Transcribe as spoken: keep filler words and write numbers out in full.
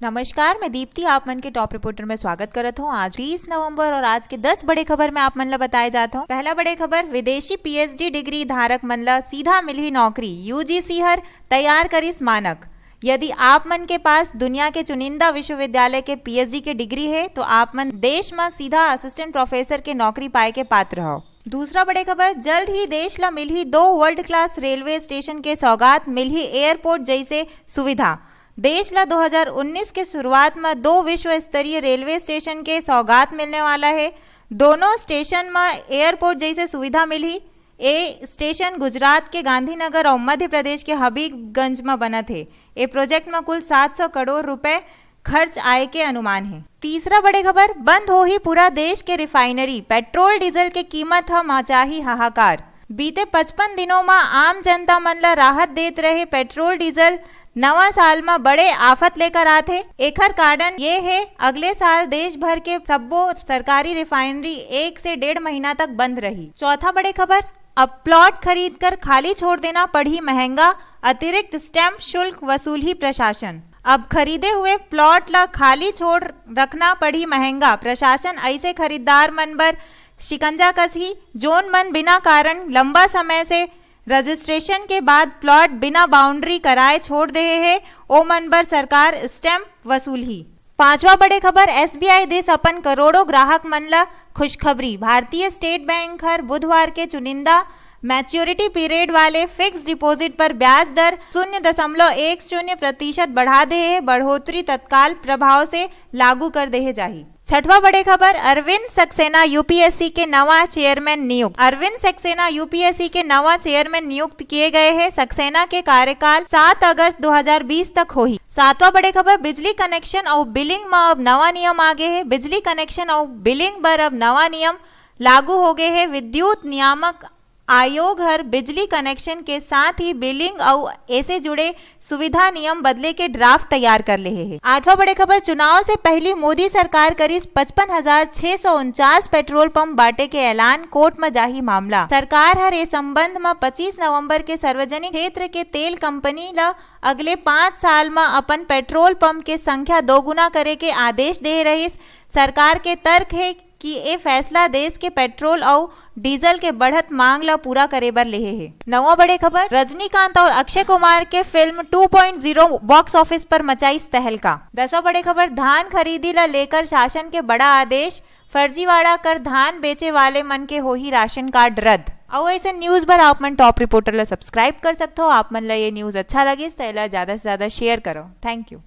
नमस्कार, मैं दीप्ति, आप मन के टॉप रिपोर्टर में स्वागत करत हूँ। आज तीस नवंबर और आज के दस बड़े खबर में आप मन ला बताए जात हूँ। पहला बड़े खबर, विदेशी पीएचडी डिग्री धारक मन ला सीधा मिलही नौकरी, यूजीसी हर तैयार करिस मानक। यदि आप मन के पास दुनिया के चुनिंदा विश्वविद्यालय के पीएचडी के डिग्री है, तो आप मन देश में सीधा असिस्टेंट प्रोफेसर के नौकरी पाए के पात्र हो। दूसरा बड़े खबर, जल्द ही देश ला मिलही दो वर्ल्ड क्लास रेलवे स्टेशन के सौगात, मिलही एयरपोर्ट जैसे सुविधा। देश ला दो हज़ार उन्नीस के शुरुआत में दो विश्व स्तरीय रेलवे स्टेशन के सौगात मिलने वाला है। दोनों स्टेशन में एयरपोर्ट जैसे सुविधा मिलही। ए स्टेशन गुजरात के गांधीनगर और मध्य प्रदेश के हबीबगंज में बनत है। ए प्रोजेक्ट में कुल सात सौ करोड़ रुपए खर्च आए के अनुमान है। तीसरा बड़े खबर, बंद होही पूरा देश के रिफाइनरी, पेट्रोल डीजल के कीमत ह मचाही हाहाकार। बीते पचपन दिनों म आम जनता मन ल राहत देत रहे पेट्रोल डीजल नवा साल म बड़े आफत लेकर आत हे। एखर कारण ये हे, अगले साल देश भर के सब्बो सरकारी रिफाइनरी एक से डेढ़ महीना तक बंद रही। चौथा बड़े खबर, अब प्लॉट खरीद कर खाली छोड़ देना पड़ही महंगा, अतिरिक्त स्टैंप शुल्क वसूलही प्रशासन। अब खरीदे हुए प्लॉट ला खाली छोड़ रखना पड़ही महंगा। प्रशासन ऐसे खरीदार मन बर शिकंजा कसही, जोन मन बिना कारण लंबा समय से रजिस्ट्रेशन के बाद प्लॉट बिना बाउंड्री कराए छोड़ देहे हे, ओ मन बर सरकार स्टैंप वसूलही। पांचवा बड़े खबर, एसबीआई दिस अपन करोड़ों ग्राहक मन ला खुशखबरी। भारतीय स्टेट बैंक हर बुधवार के चुनिंदा मैच्योरिटी पीरियड वाले फिक्स डिपॉजिट पर ब्याज दर शून्य दशमलव एक शून्य प्रतिशत बढ़ा देहे। बढ़ोतरी तत्काल प्रभाव से लागू कर देहे जाही। छठवां बड़े खबर, अरविंद सक्सेना यूपीएससी के नवा चेयरमैन नियुक्त। अरविंद सक्सेना यूपीएससी के नवा चेयरमैन नियुक्त किए गए हैं। सक्सेना के कार्यकाल सात अगस्त दो हज़ार बीस तक होही। सातवां बड़े खबर, बिजली कनेक्शन अउ बिलिंग म अब नवा नियम आ गे हे। बिजली कनेक्शन अउ बिलिंग बर अब नवा नियम लागू हो गे हे। विद्युत नियामक आयोग हर बिजली कनेक्शन के साथ ही बिलिंग अउ एसे जुड़े सुविधा नियम बदले के ड्राफ्ट तैयार कर लेहे हे। आठवां बड़े खबर, चुनाव से पहली मोदी सरकार करिस पचपन हजार छह सौ उनचास पेट्रोल पंप बांटे के ऐलान, कोर्ट म जाही मामला। सरकार हर ए संबंध म पच्चीस नवंबर के सार्वजनिक क्षेत्र के तेल कंपनी ल अगले पाँच साल म अपन पेट्रोल पंप के संख्या दोगुना करे के आदेश दे रहिस। सरकार के तर्क हे कि ए फैसला देश के पेट्रोल अउ डीजल के बढ़त मांग ल पूरा करे बर लेहे हे। नौवां बड़े खबर, रजनीकांत अउ अक्षय कुमार के film two point zero box office पर मचाइस तहलका। दसवां बड़े खबर, धान खरीदी ल लेकर शासन के बड़ा आदेश, फर्जीवाड़ा कर धान बेचे वाले मन के होही राशन कार्ड रद्द। अउ ऐसे न्यूज बर आप मन टॉप रिपोर्टर ल सब्सक्राइब कर सकथो। आप मन ल ये न्यूज अच्छा लगिस त एला ज्यादा से ज्यादा शेयर करो। Thank you.